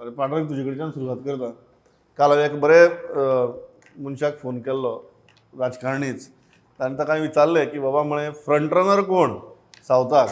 अरे पांडुरंग, तुजे कडच्यान सुरवात करता. काल हांवें एक बरे मनशाक फोन केल्लो, राजकारणीच. ताणें ताका हांवें विचारलें की बाबा म्हळें, फ्रंट रनर कोण सावथाक?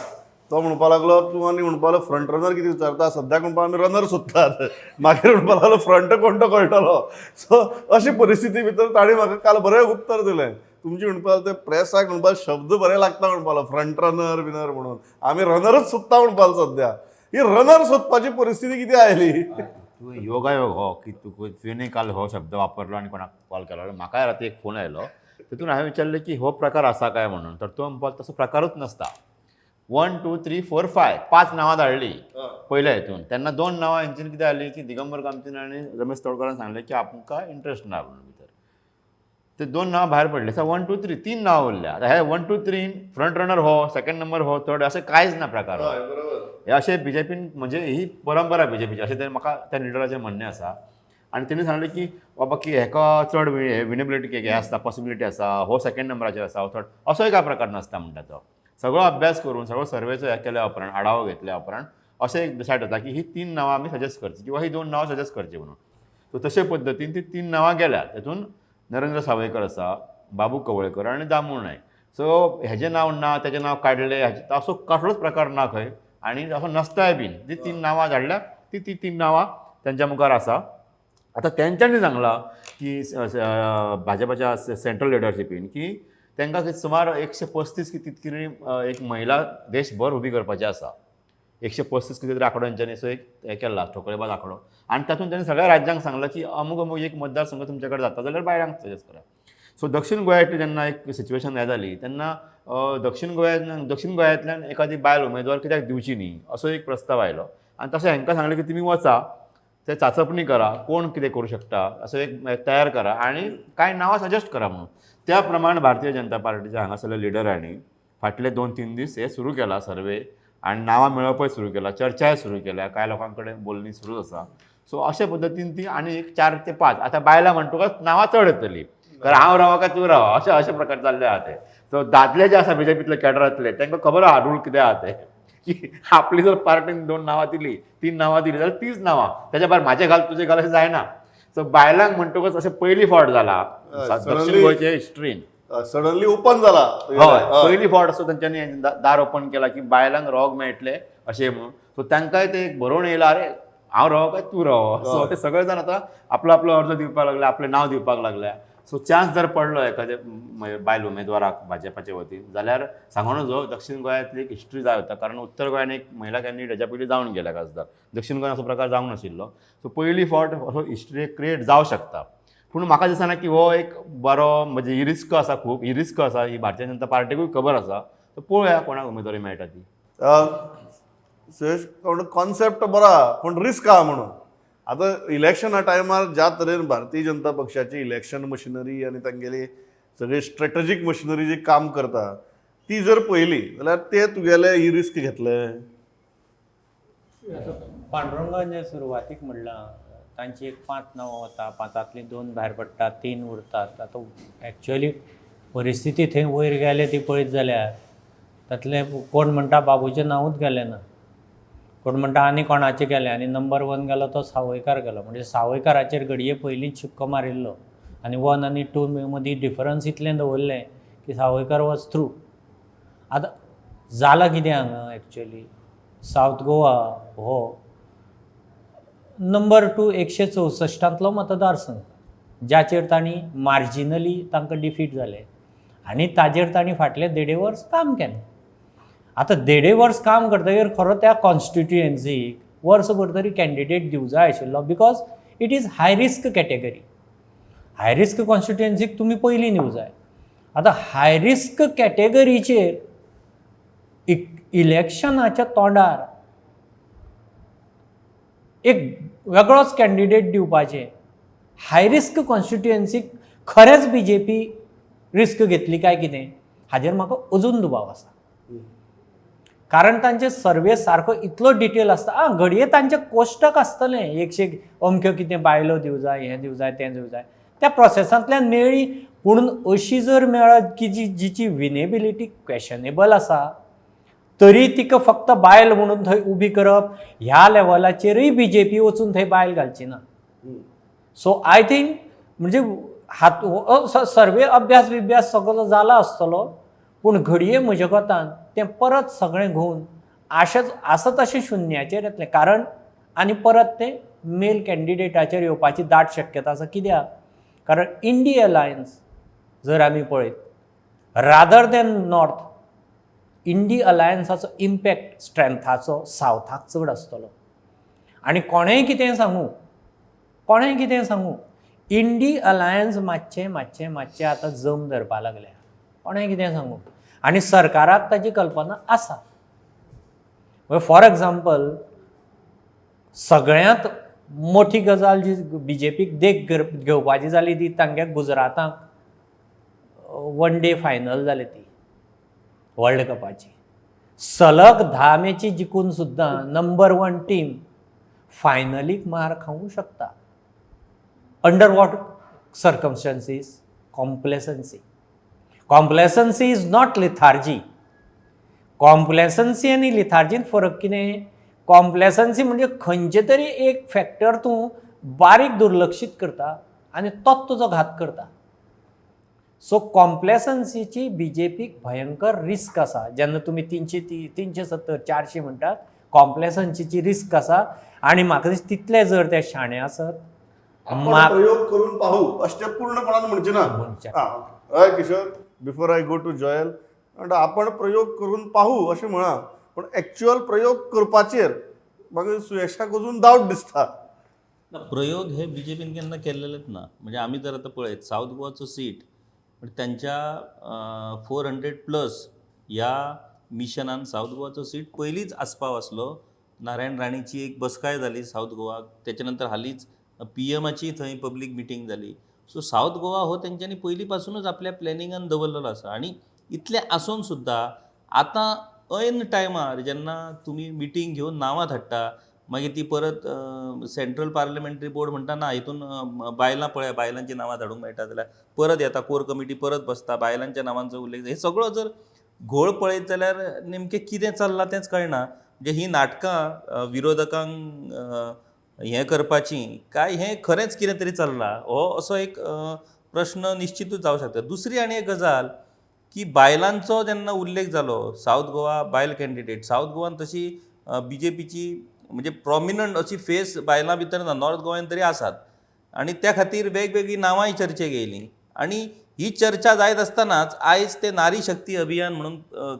तो म्हणपाक लागलो, तूं आनी म्हणपाक लागलो फ्रंट रनर कितें विचारता, सद्याक म्हणपा आमी रनर सोदतात. मागीर म्हणपाक लागलो फ्रंट कोण तो कळटलो. सो अशी परिस्थिती भितर ताणें म्हाका काल बरें उत्तर दिलें. तुमची म्हणपाक ते प्रेसाक म्हणपाक शब्द बरे लागता, म्हणपाक लागलो फ्रंट रनर बिनर म्हणून, आमी रनरच सोदता म्हणपाक. सद्या ही रनर सोदपाची परिस्थिती कितें आयली? तुवें योगायोग हो की तुका तुवें काल हो शब्द वापरलो आनी कोणाक कॉल केलो. म्हाकाय राती एक फोन आयलो, तितून हांवें विचारलें की हो प्रकार आसा काय म्हणून. तर तो म्हणपाक तसो प्रकारूच नासता. 1 2 3 4 5, पांच नांवां धाडली पयल्या हितून. तेन्ना दोन नांवां हेंच्यान कितें जाली की दिगंबर कामतीन आनी रमेश तवडकारान सांगलें की आमकां इंट्रस्ट ना म्हणून भितर. ते दोन नांवां भायर पडले. सो 1 2 3, तीन नांवां उरल्या. आतां हे 1 2 3 फ्रंट रनर हो, सेकंड नंबर हो, थर्ड, अशें कांयच ना प्रकार हो. बरोबर. हे अशें बीजेपीन, म्हणजे ही परंपरा बीजेपीची अशें तें म्हाका त्या लिडराचें म्हणणें आसा. आनी तेणी सांगलें की बाबा की हेका चड विनेबिलिटी हें आसता, पॉसिबिलिटी आसा, हो सेकंड नंबराचेर आसा, हो थर्ड, असोय काय प्रकार नासता म्हणटा तो. सगळो अभ्यास करून, सगळो सर्वेचो हें केल्या उपरांत, आढावो घेतल्या उपरांत अशें एक डिसायड जाता की ही तीन नांवां आमी सजेस्ट करची किंवा ही दोन नांवां सजेस्ट करची म्हणून. सो तशे पद्दतीन ती तीन नांवां गेल्या. तेतून नरेंद्र सावयकर आसा, बाबू कवळेकर आनी दामू नायक. सो हेजें नांव ना, तेजें नांव काडलें, हेजें असो कसलोच प्रकार ना खंय आनी असो नासताय बीन. ती तीन नांवां धाडल्या, ती ती तीन नांवां तेंच्या मुखार आसा. आतां तेंच्यांनी सांगलां की भाजपाच्या सेंट्रल लिडरशिपीन की तांकां सुमार 135 की तितकी एक महिला देशभर उबी करपाची आसा. 135 कितें तरी आंकडो तेंच्यांनी असो एक हें केला, ठोकळेबाज आंकडो. आनी तातूंत तांणी सगळ्या राज्यांक सांगलां की अमूक अमूक एक मतदारसंघ तुमचे कडेन जाता जाल्यार बायलांक सजेस्ट करा. सो दक्षीण गोंयांतली जेन्ना एक सिच्युएशन हें जाली तेन्ना दक्षीण गोंयांतल्यान एखादी बायल उमेदवार कित्याक दिवची न्ही असो एक प्रस्ताव आयलो. आनी तशें हांकां सांगलें की तुमी वचा, ते चाचपणी करा, कोण कितें करूं शकता असो एक तयार करा आनी कांय नांवां सजेस्ट करा म्हणून. त्या प्रमाण भारतीय जनता पार्टीच्या हांगासरल्या लिडरांनी फाटले 2-3 दीस हे सुरू केला सर्वे आनी नांवां मेळोवपय सुरू केला, चर्चाय सुरू केल्या, कांय लोकां कडेन बोलणी सुरूच आसा. सो अशे पद्दतीन ती आनी एक 4 ते 5. आतां बायलां म्हणटकच नांवां चड येतली, कारण हांव रावा काय तूं रावा अशें अशें प्रकार जाल्ले आहा ते. सो दादले जे आसा बीजेपीतले कॅडरांतले तांकां खबर आहा रूल कितें आहा ते, की आपली जर पार्टीन 2 नांवां दिली, 3 नांवां दिली जाल्यार तीच नांवां, त्याच्या भायर म्हाजें घाल तुजें घाल अशें जायना. सो बायलांक म्हणटकच अशें पयली फावट जाला दक्षिण गोंयचे हिस्ट्रीन सडनली ओपन जाला. हय, पयली फावट असो तेंच्यांनी दार ओपन केला की बायलांक रोग मेळटले अशें म्हणून. सो तांकांय ते एक बरोवन येयला, अरे हांव राव काय तूं राव. सो ते सगळे जाण आतां आपलो आपलो अर्ज दिवपाक लागले, आपलें नांव दिवपाक लागले. सो चान्स जर पडलो एखाद्या बायल उमेदवाराक भाजपाचे वतीन जाल्यार सांगू नजो, दक्षिण गोंयांतली एक हिस्ट्री जाय वता. कारण उत्तर गोंयान एक महिला कॅन्डिडेट हेच्या पयलीं जावन गेल्या खासदार, दक्षिण गोंयान असो प्रकार जावंक नाशिल्लो. सो पयली फावट असो हिस्ट्री क्रिएट जावं शकता. पूण म्हाका दिसना की हो एक बरो, म्हणजे ही रिस्क आसा, खूब ही रिस्क आसा, ही भारतीय जनता पार्टीकूय खबर आसा. सो पळोवया कोणाक उमेदवारी मेळटा ती. सुरेश, कॉन्सेप्ट बरो आहा पूण रिस्क आहा म्हणून. आतां इलेक्शना टायमार ज्या तरेन भारतीय जनता पक्षाची इलेक्शन मशिनरी आनी तांगेली सगळी स्ट्रेटजीक मशिनरी जी काम करता ती जर पळयली जाल्यार ते तुगेले ही रिस्क घेतले. आतां पांडुरंगान जें सुरवातीक म्हणलां, तांची एक 5 नांवां वता, 5ांतलीं 2 भायर पडटा, 3 उरतात. आतां एक्चुअली परिस्थिती थंय वयर गेले ती पळयत जाल्यार तातलें कोण म्हणटा बाबूचें नांवूच गेलें ना, कोण म्हणटा आनी कोणाचें गेलें, आनी नंबर 1 गेलो तो सावयकार गेलो. म्हणजे सावयकाराचेर घडये पयलींच शिक्को मारिल्लो आनी 1 आनी 2 मदीं डिफरन्स इतलें दवरलें की सावयकार वॉज थ्रू. आतां जालां कितें हांगा, एक्चुअली सावथ गोवा हो नंबर 2 164 मतदारसंघ ज्याचेर तांणी मार्जिनली तांकां डिफीट जालें आनी ताजेर तांणी फाटलें 1.5 वर्स काम केलें. आतां 1.5 वर्स काम करतकीर खरो त्या कॉन्स्टिट्युएन्सीक वर्सभर तरी कॅन्डिडेट दिवं जाय आशिल्लो, because it is high risk category. High risk कॉन्स्टिट्युएन्सीक तुमी पयलीं दिवं जाय. आतां हाय रिस्क कॅटेगरीचेर इलेक्शनाच्या तोंडार एक वेगळोच कॅन्डिडेट दिवपाचें, हाय रिस्क कॉन्स्टिट्युएन्सीक खरेंच बी जे पी रिस्क घेतली काय कितें हाजेर म्हाका अजून दुबाव आसा. कारण तांचे सर्वे सारको इतलो डिटेल आसता. आं, घडये तांचें कोश्टक आसतलें एकशे अमक्यो कितें बायलो दिवं जाय, हें दिवं जाय, तें दिवं जाय, त्या प्रोसेसांतल्यान मेळ्ळी. पूण अशी जर मेळत की जी जिची विनेबिलिटी क्वेशनेबल आसा, तरी तिका फक्त बायल म्हणून थंय उबी करप ह्या लेवलाचेरूय बीजेपी वचून थंय बायल घालची ना. सो I think म्हणजे हात सर्वे अभ्यास बिभ्यास सगळो जाला आसतलो, पूण घडये म्हज्या कोतान तें परत सगळें घुंवून आशेच आसा तशें शुन्याचेर येतलें, कारण आनी परत तें मेल कॅन्डिडेटाचेर येवपाची दाट शक्यता आसा. कित्याक? कारण इंडी अलायन्स जर आमी पळयत रादर दॅन नॉर्थ, इंडी अलायन्साचो इम्पॅक्ट स्ट्रेंथाचो सावथाक चड आसतलो. आनी कोणेंय कितें सांगूं, कोणेंय कितें सांगूं, इंडी अलायन्स मातशें मातशें मातशें आतां जम धरपा लागल्या, कोणेंय कितें सांगूं, आनी सरकाराक ताची कल्पना आसा. फॉर एग्जाम्पल, सगळ्यांत मोठी गजाल जी बीजेपीक देख घेवपाची जाली ती तांगे गुजराताक वन डे फायनल जाली ती वर्ल्ड कपाची. सलग 10 मॅची जिखून सुद्दां नंबर 1 टीम फायनलीक मार खावंक शकता. Under what circumstances? Complacency. Complacency is not lethargy. Complacency आनी लिथार्जीन फरक कितें? कॉम्प्लेसन्सी म्हणजे खंयचे तरी एक फॅक्टर तूं बारीक दुर्लक्षीत करता आनी तोच तुजो घात करता. सो कॉम्प्लेसन्सीची बीजेपीक भयंकर रिस्क आसा. जेन्ना तुमी 370 400 म्हणटात, कॉम्प्लेसन्सीची रिस्क आसा. आनी म्हाका दिसता तितले जर ते शाणे आसत, प्रयोग करून पाहू अशें ते पूर्णपणान म्हणचे ना. हय Kishore, before I go to Joel, म्हणटा आपण प्रयोग करून पाहू अशें म्हळां, पूण एक्च्युअल प्रयोग करपाचेर म्हाका सुयेशाक अजून डावट दिसता. ना, प्रयोग हे बीजेपीन केन्ना केल्लेलेच ना. म्हणजे आमी जर आतां पळयत सावथ गोवाचो सीट त्यांच्या 400+ ह्या मिशनान सावथ गोवाचो सीट पयलींच आस्पाव आसलो. नारायण राणेची एक बसकाय जाली सावथ गोवाक, तेच्या नंतर हालींच पीएमाची थंय पब्लीक मिटींग जाली. सो सावथ गोवा हो तेंच्यांनी पयलीं पासुनूच आपल्या प्लॅनिंगान दवरलेलो आसा. आनी इतलें आसून सुद्दां आतां ऐन टायमार जेन्ना तुमी मिटींग घेवन नांवां धाडटा, मागीर ती परत सेंट्रल पार्लमेंटरी बोर्ड म्हणटा ना हितून बायलां पळया, बायलांची नांवां धाडूंक मेळटा जाल्यार परत येता कोर कमिटी, परत बसता, बायलांच्या नांवांचो उल्लेख. हे सगळो जर घोळ पळयत जाल्यार नेमकें कितें चल्लां तेंच कळना. म्हणजे ही नाटकां विरोधकांक हें करपाची काय हें खरेंच कितें तरी चल्लां, हो असो एक प्रश्न निश्चितूच जावं शकता. दुसरी आनी एक गजाल की बायलांचो जेन्ना उल्लेख जालो, सावथ गोवा बायल कॅन्डिडेट, सावथ गोवान तशी बीजेपीची म्हणजे प्रॉमिनंट अशी फेस बायलां भितर ना, नॉर्थ गोव्यान तरी आसात आनी त्या खातीर वेगवेगळीं नांवांय चर्चेक येयलीं. आनी ही चर्चा जायत आसतनाच आयज ते नारी शक्ती अभियान म्हणून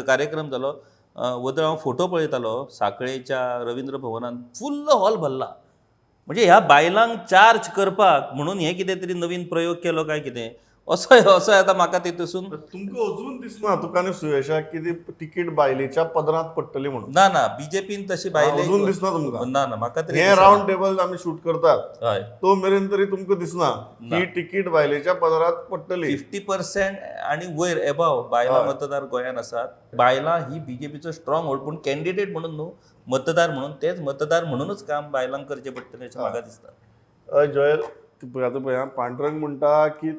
कार्यक्रम जालो. वदळ हांव फोटो पळयतालो, साखळेच्या रवींद्र भवनान फुल्ल हॉल भरला. म्हणजे ह्या बायलांक चार्ज करपाक म्हणून हें कितें तरी नवीन प्रयोग केलो काय कितें असो असो आतां म्हाका तेतूसून तुमकां अजून दिसना तुका आनी सुयेशाक की ती तिकीट बायलेच्या पदरांत पडटली म्हणून? ना ना, बीजेपीन तशी बायले अजून दिसना तुमकां? ना ना, म्हाका तरी हे रावंड टेबल आमी शूट करतात हय तो मेरेन तरी तुमकां दिसना ही तिकीट बायलेच्या पदरांत पडटली? 50% आनी वयर एबाव बायलां मतदार गोंयांत आसात. बायलां ही बीजेपीचो स्ट्रॉंग होल्ड, पूण कॅन्डिडेट म्हणून न्हू, मतदार म्हणून, तेच मतदार म्हणूनच काम बायलांक करचें पडटलें अशें म्हाका दिसता. हय जॉयल, आतां पळय आं, पांडुरंग म्हणटा की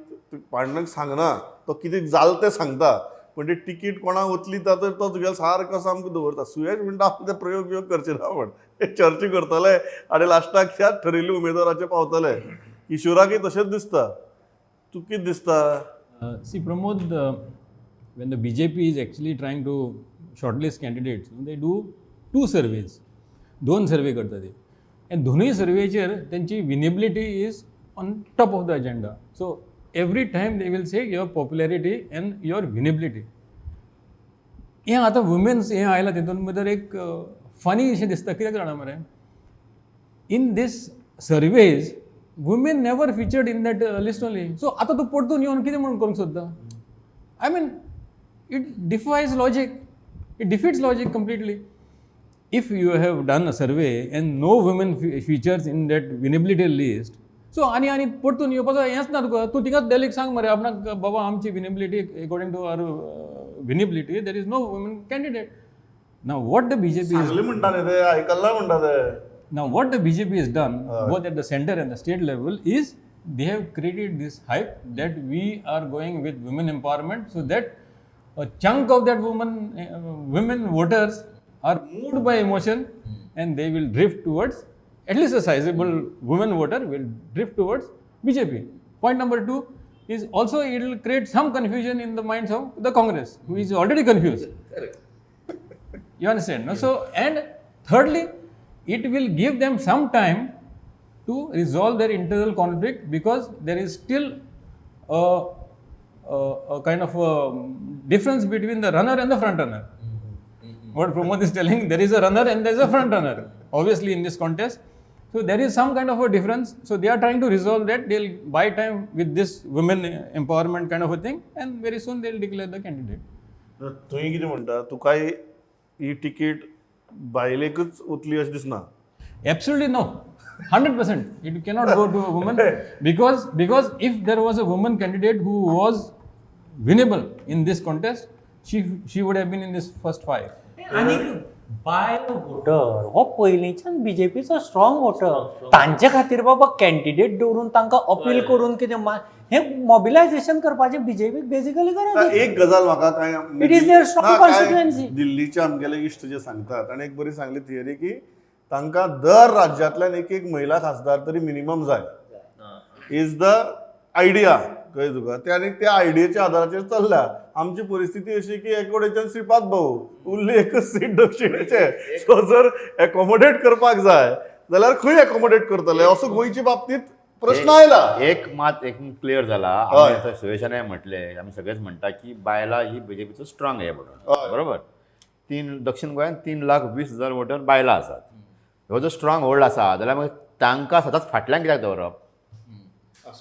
पांडुरंग सांगना, तो कितें जालें तें सांगता, पण ती तिकीट कोणाक वतली तर तो तुगेलो सारको सामको दवरता. सुयेश म्हणटा आपूण ते प्रयोग बियोग करचे ना, म्हण ते चर्चा करतले आनी लास्टाक त्या ठरिल्ल्या उमेदवाराचेर पावतले. किशोराकय तशेंच दिसता. तुका कितें दिसता? See, Pramod, when the BJP is actually trying to shortlist candidates, they do two surveys. दोन सर्वे करता ते, आनी दोनूय सर्वेचेर तेंची winnability is on top of the agenda. So every time they will say your popularity and your winnability. हें आतां women's हें आयलां तितून भितर एक फनी अशें दिसता. कित्याक जाणा मरे, in this surveys women never featured in that list only. So आतां तूं परतून येवन कितें म्हणून करूंक सोदता? I mean, it defies logic, it defeats logic completely. If you have done a survey and no women features in that winnability list, so आनी आनी परतून येवपाचो हेंच ना तुका. तूं थिंगाच डेलीक सांग मरे आपणाक, बाबा आमची winnability, according to our winnability there is no women candidate. Now what the BJP is सांगलें म्हणटा न्ही ते, आयकल्लां म्हणटा ते. Now, what the BJP has done, both at the center and the state level, is they have created this hype that we are going with women empowerment, so that A chunk of that women voters are moved by emotion and they will drift towards, at least a sizable women voter will drift towards BJP. Point number two is also it will create some confusion in the minds of the Congress, who is already confused. You understand? No? So, and thirdly, it will give them some time to resolve their internal conflict, because there is still a kind of a difference between the runner and the front runner. What Pramod is telling, there is a runner and there is a front runner, obviously, in this contest. So there is some kind of a difference. So they are trying to resolve that. They'll buy time with this women empowerment kind of a thing, and very soon they'll declare the candidate. तुवें कितें म्हणटा, तुकाय ही ticket बायलेकच वतली अशें दिसना? Absolutely no. 100%. It cannot go to a woman because if there was a woman candidate who was winnable in this contest, she would have been in this first five. आनी बायल water हो पयलींच्यान बीजेपीचो strong water, तांचे खातीर बाबा candidate दवरून तांकां appeal करून कितें हें मोबिलायझेशन करपाचें बीजेपीक बेजिकली गरज आसा. एक गजाल म्हाका काय It is their strong ना, काय constituency. दिल्लीचे आमगेले इश्ट जे सांगतात आनी एक बरी सांगली थियरी की तांकां दर राज्यांतल्यान एक एक महिला खासदार तरी मिनिमम जाय, is the idea. कळ्ळें तुका? ते आनी त्या आयडियेच्या आदाराचेर चल्ल्या. आमची परिस्थिती अशी की एकोडेच्यान श्रीपाद भाऊ उरली एकच सीट दक्षिणेचे. सो जर एकोमोडेट करपाक जाय जाल्यार खंय एकोमोडेट करतले असो गोंयचे बाबतीत प्रश्न आयला. एक मात एक क्लियर जाला. हय. आमी आतां सुरेशानय म्हटलें, आमी सगळेच म्हणटा की बायलां ही बीजेपीचो स्ट्रॉंग हे म्हणून. हय. बरोबर, तीन दक्षिण गोंयांत 3,20,000 वोटर बायलां आसात. हो जो स्ट्रॉंग होल्ड आसा जाल्यार मागीर तांकां सदांच फाटल्यान कित्याक दवरप?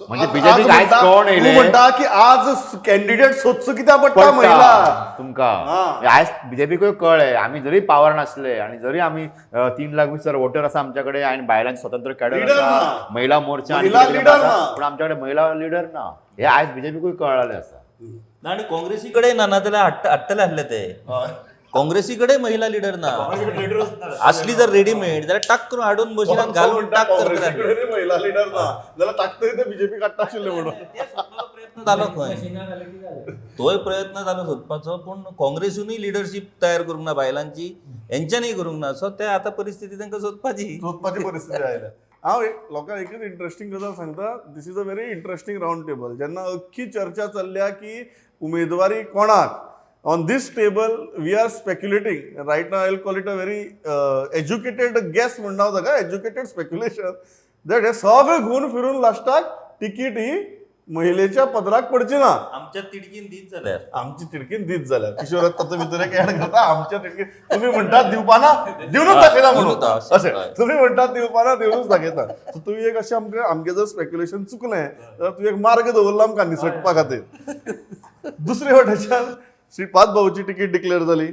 म्हणजे आज- BJP आज क आयज म्हणटा- कोण येयले? तूं म्हणटा की आज कॅन्डिडेट सोदचो कित्याक पडटा महिला तुमकां हा. आयज बीजेपीकूय कळ्ळें, आमी जरी पावर नासले आणि जरी आमी 3,20,000 वोटर आसा आमच्या कडेन आनी बायलांचे स्वतंत्र कॅडर Leader आसा, ना. महिला मोर्चा आनी महिला कितें कितें leader आसा, ना. पूण आमच्या कडेन महिला लिडर ना, हे आयज बीजेपीकूय कळ्ळें आसा. ना, आनी काँग्रेसी कडेन ना, नाजाल्यार हाडटले आसले ते. काँग्रेसी कडेन महिला लिडर ना, असली जर रेडीमेड जाल्यार टाक करून हाडून बशिनात घालून टाक करतले काँग्रेसी आसले. कडेन महिला लिडर ना जाल्यार ताकतरी ते बीजेपी काडटा आशिल्ले म्हणून. ते सोदपाचो प्रयत्न जालो खंय, तोय प्रयत्न जालो सोदपाचो, पूण काँग्रेसूनय लिडरशीप तयार करूंक ना बायलांची, हेंच्यांनीय करूंक ना. सो ते आतां परिस्थिती तांकां सोदपाची. सोदपाची परिस्थिती आयल्या. हांव एक लोकांक एकच इंट्रस्टींग गजाल सांगता. This is a very interesting round table. जेन्ना अख्खी चर्चा चल्ल्या की उमेदवारी कोणाक, on this table we are speculating right now. I will call it a very educated guess म्हणना हांव ताका, एज्युकेटेड स्पेक्युलेशन, that हे सगळें घुंवून फिरून लास्टाक तिकीट ही महिलेच्या पदराक पडची ना. आमच्या तिडकीन दीत जाल्यार आमची तिडकीन दीत जाल्यार किशोर तातूंत भितर एक ऍड करता. आमच्या तिडकीन तुमी म्हणटात दिवपाना, दिवनूच दाखयता म्हणून. दिवनूच अशें हय. तुमी म्हणटात दिवपाना, दिवनूच दाखयता. सो तुमी एक अशें आमकां, आमगें जर स्पेक्युलेशन चुकलें जाल्यार तुवें एक मार्ग दवरला आमकां निसटपा खातीर. दुसरे वटेच्यान श्रीपाद भाऊची तिकीट डिक्लेअर जाली.